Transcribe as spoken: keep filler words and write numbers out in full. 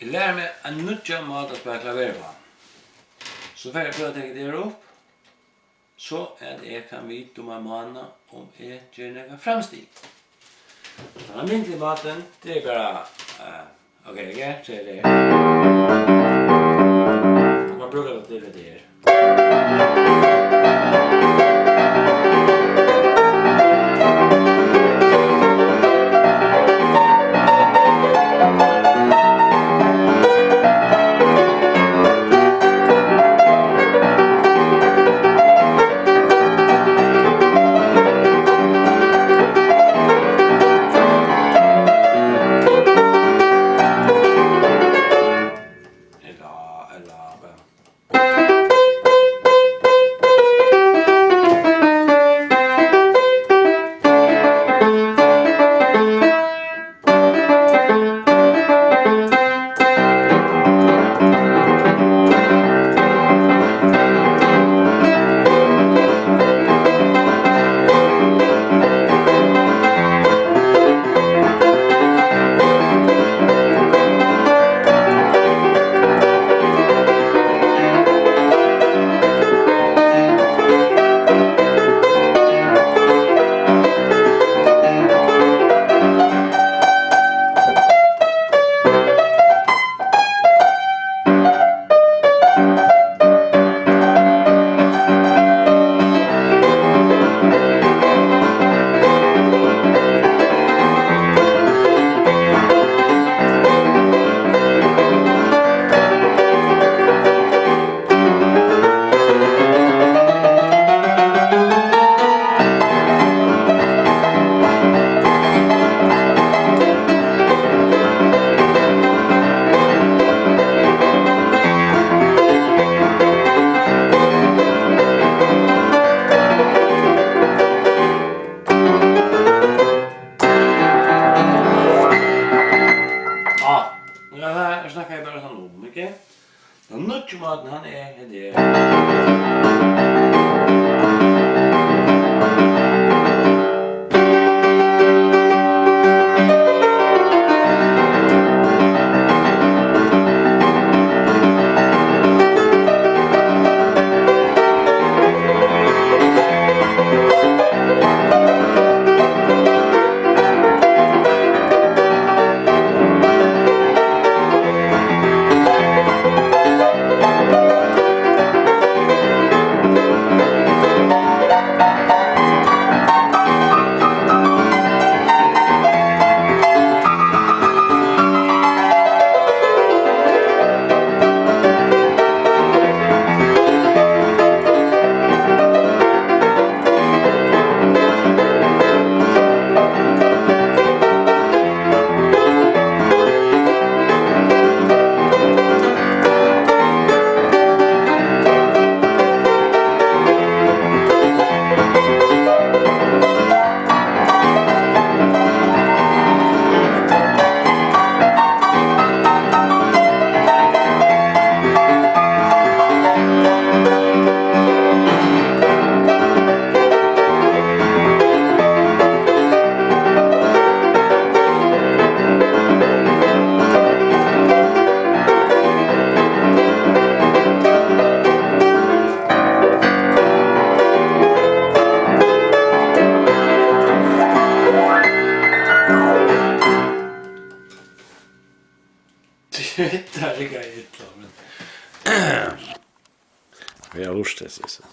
Lær meg ein nýggjan máta at spæla klaver uppá. So fari eg at prøva at taka tað her upp, so at eg kann vita um ein mánað, um eg geri nakað framstig. Tann alminniligi mátin, tað er bara, eh, ok, ok, so er tað her. Man brúkar tað til hetta her. Ella, ella, bara. Ah, ja, her snakkaði eg bara sånn um, ikki? Tann nýggi mátin, hann er, hetta er. Tað riggaði illa, men eg havi lurtað eftir hesum.